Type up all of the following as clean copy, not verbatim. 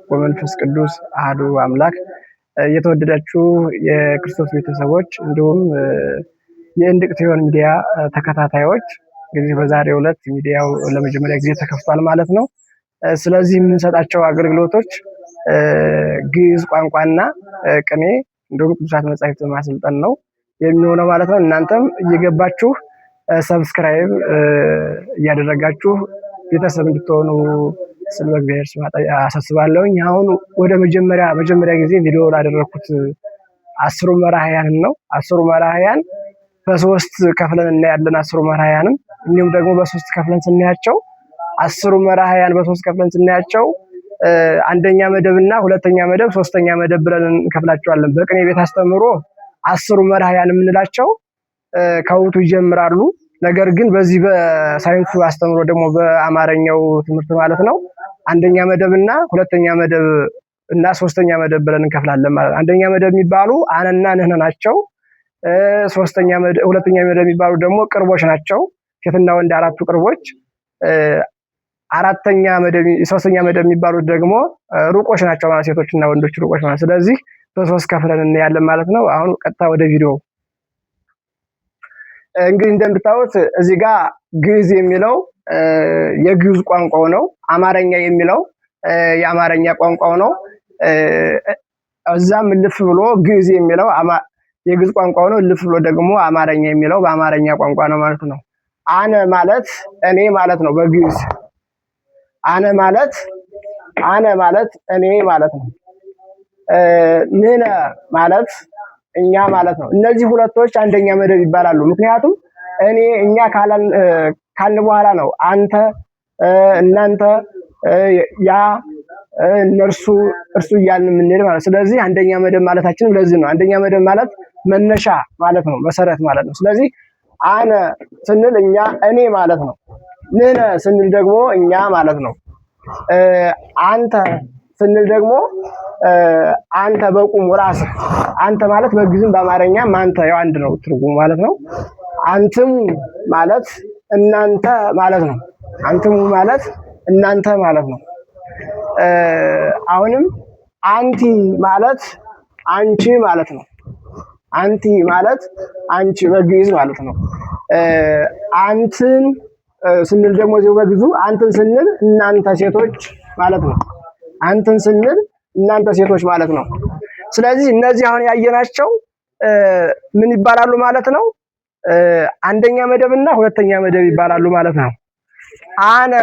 ወመንፈስ ቅዱስ አሐዱ አምላክ። የተወደዳችሁ የክርስቶስ ቤተሰቦች እንዲሁም የእንድቅት ሚዲያ ተከታታዮች እንግዲህ በዛሬው ዕለት ሚዲያው ለመጀመሪያ ጊዜ ተከፍቷል ማለት ነው። ስለዚህ የምንሰጣቸው አገልግሎቶች ግዕዝ ቋንቋና ቅኔ እንዲሁም ቅዱሳት መጻሕፍት ማሰልጠን ነው የሚሆነው ማለት ነው። እናንተም እየገባችሁ subscribe እያደረጋችሁ ቤተሰብ እንድትሆኑ ስል በእግዚአብሔር ስም አሳስባለሁኝ። አሁን ወደ መጀመሪያ ጊዜ ቪዲዮ ላደረኩት አስሩ መራሕያንን ነው። አስሩ መራሕያን በሶስት ከፍለን እናያለን። አስሩ መራሕያንም እንዲሁም ደግሞ በሶስት ከፍለን ስናያቸው አስሩ መራሕያን በሶስት ከፍለን ስናያቸው አንደኛ መደብ እና ሁለተኛ መደብ፣ ሶስተኛ መደብ ብለን እንከፍላቸዋለን። በቅኔ ቤት አስተምሮ አስሩ መራሕያን የምንላቸው ከውቱ ይጀምራሉ። ነገር ግን በዚህ በሳይንሱ አስተምሮ ደግሞ በአማርኛው ትምህርት ማለት ነው አንደኛ መደብ እና ሁለተኛ መደብ እና ሶስተኛ መደብ ብለን እንከፍላለን ማለት ነው። አንደኛ መደብ የሚባሉ አነና ንህነ ናቸው። ሶስተኛ መደብ ሁለተኛ መደብ የሚባሉ ደግሞ ቅርቦች ናቸው። ሴትና ወንድ አራቱ ቅርቦች። አራተኛ መደብ ሶስተኛ መደብ የሚባሉት ደግሞ ሩቆች ናቸው ማለት ሴቶችና ወንዶች ሩቆች ማለት። ስለዚህ በሶስት ከፍለን እናያለን ማለት ነው። አሁን ቀጥታ ወደ ቪዲዮ እንግዲህ እንደምታዩት እዚህ ጋር ግዕዝ የሚለው የግዕዝ ቋንቋው ነው። አማርኛ የሚለው የአማርኛ ቋንቋው ነው። እዛም እልፍ ብሎ ግዕዝ የሚለው የግዕዝ ቋንቋው ነው። እልፍ ብሎ ደግሞ አማርኛ የሚለው በአማርኛ ቋንቋ ነው ማለት ነው። አነ ማለት እኔ ማለት ነው በግዕዝ። አነ ማለት አነ ማለት እኔ ማለት ነው። ንነ ማለት እኛ ማለት ነው። እነዚህ ሁለቶች አንደኛ መደብ ይባላሉ። ምክንያቱም እኔ እኛ ካልን በኋላ ነው አንተ፣ እናንተ፣ ያ፣ እነርሱ፣ እርሱ እያልን የምንሄድ ማለት። ስለዚህ አንደኛ መደብ ማለታችንም ለዚህ ነው። አንደኛ መደብ ማለት መነሻ ማለት ነው፣ መሰረት ማለት ነው። ስለዚህ አነ ስንል እኛ እኔ ማለት ነው። ንህነ ስንል ደግሞ እኛ ማለት ነው። አንተ ስንል ደግሞ አንተ በቁሙ ራስህ አንተ ማለት በግዕዝም በአማርኛም አንተ ያው አንድ ነው ትርጉሙ ማለት ነው። አንትሙ ማለት እናንተ ማለት ነው። አንትሙ ማለት እናንተ ማለት ነው። አሁንም አንቲ ማለት አንቺ ማለት ነው። አንቲ ማለት አንቺ በግዕዝ ማለት ነው። አንትን ስንል ደግሞ እዚሁ በግዕዙ አንትን ስንል እናንተ ሴቶች ማለት ነው። አንትን ስንል እናንተ ሴቶች ማለት ነው። ስለዚህ እነዚህ አሁን ያየናቸው ምን ይባላሉ ማለት ነው? አንደኛ መደብ እና ሁለተኛ መደብ ይባላሉ ማለት ነው። አነ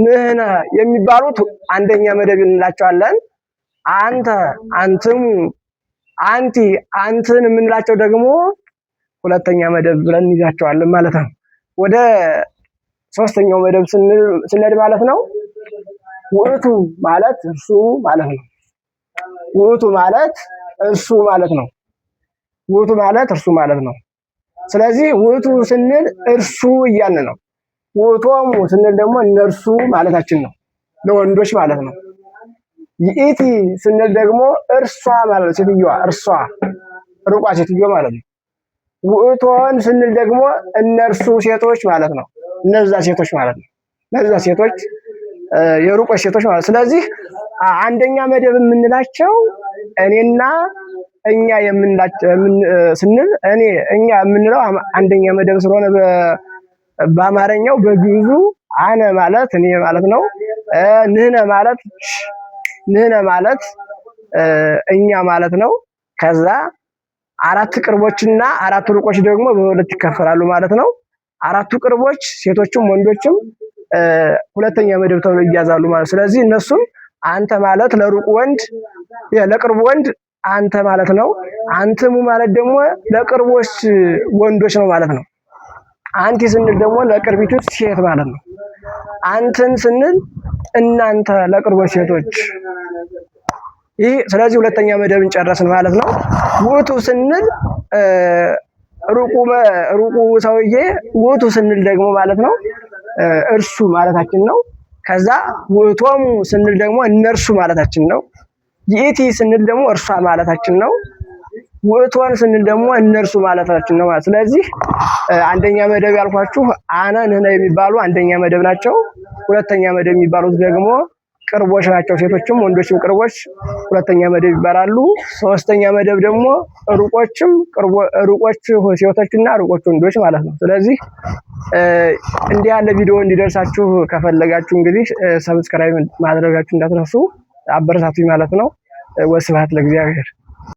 ንህነ የሚባሉት አንደኛ መደብ እንላቸዋለን። አንተ፣ አንትሙ፣ አንቲ፣ አንትን የምንላቸው ደግሞ ሁለተኛ መደብ ብለን እንይዛቸዋለን ማለት ነው። ወደ ሶስተኛው መደብ ስንሄድ ማለት ነው ውእቱ ማለት እርሱ ማለት ነው። ውእቱ ማለት እርሱ ማለት ነው። ውእቱ ማለት እርሱ ማለት ነው። ስለዚህ ውእቱ ስንል እርሱ እያልን ነው። ውእቶሙ ስንል ደግሞ እነርሱ ማለታችን ነው፣ ለወንዶች ማለት ነው። ይእቲ ስንል ደግሞ እርሷ ማለት ነው፣ ሴትዮዋ እርሷ፣ ሩቋ ሴትዮ ማለት ነው። ውእቶን ስንል ደግሞ እነርሱ ሴቶች ማለት ነው፣ እነዛ ሴቶች ማለት ነው። እነዛ ሴቶች የሩቆች ሴቶች ማለት ነው። ስለዚህ አንደኛ መደብ የምንላቸው እኔና እኛ የምንላቸው ስንል እኔ እኛ የምንለው አንደኛ መደብ ስለሆነ በአማርኛው በግዕዙ አነ ማለት እኔ ማለት ነው። ንህነ ማለት ንህነ ማለት እኛ ማለት ነው። ከዛ አራት ቅርቦችና አራት ሩቆች ደግሞ በሁለት ይከፈላሉ ማለት ነው። አራቱ ቅርቦች ሴቶችም ወንዶችም ሁለተኛ መደብ ተብለው ይያዛሉ ማለት። ስለዚህ እነሱም አንተ ማለት ለሩቁ ወንድ ለቅርቡ ወንድ አንተ ማለት ነው። አንትሙ ማለት ደግሞ ለቅርቦች ወንዶች ነው ማለት ነው። አንቲ ስንል ደግሞ ለቅርቢቱ ሴት ማለት ነው። አንትን ስንል እናንተ ለቅርቦች ሴቶች። ይህ ስለዚህ ሁለተኛ መደብን ጨረስን ማለት ነው። ውእቱ ስንል ሩቁ ሩቁ ሰውዬ ውእቱ ስንል ደግሞ ማለት ነው እርሱ ማለታችን ነው። ከዛ ውእቶሙ ስንል ደግሞ እነርሱ ማለታችን ነው። ይእቲ ስንል ደግሞ እርሷ ማለታችን ነው። ውእቶን ስንል ደግሞ እነርሱ ማለታችን ነው ማለት። ስለዚህ አንደኛ መደብ ያልኳችሁ አነ ንህነ የሚባሉ አንደኛ መደብ ናቸው። ሁለተኛ መደብ የሚባሉት ደግሞ ቅርቦች ናቸው። ሴቶችም ወንዶችም ቅርቦች ሁለተኛ መደብ ይባላሉ። ሶስተኛ መደብ ደግሞ ሩቆችም ሩቆች ሴቶችና ሩቆች ወንዶች ማለት ነው። ስለዚህ እንዲህ ያለ ቪዲዮ እንዲደርሳችሁ ከፈለጋችሁ እንግዲህ subscribe ማድረጋችሁ እንዳትረሱ፣ አበረታቱኝ ማለት ነው። ወስብሐት ለእግዚአብሔር።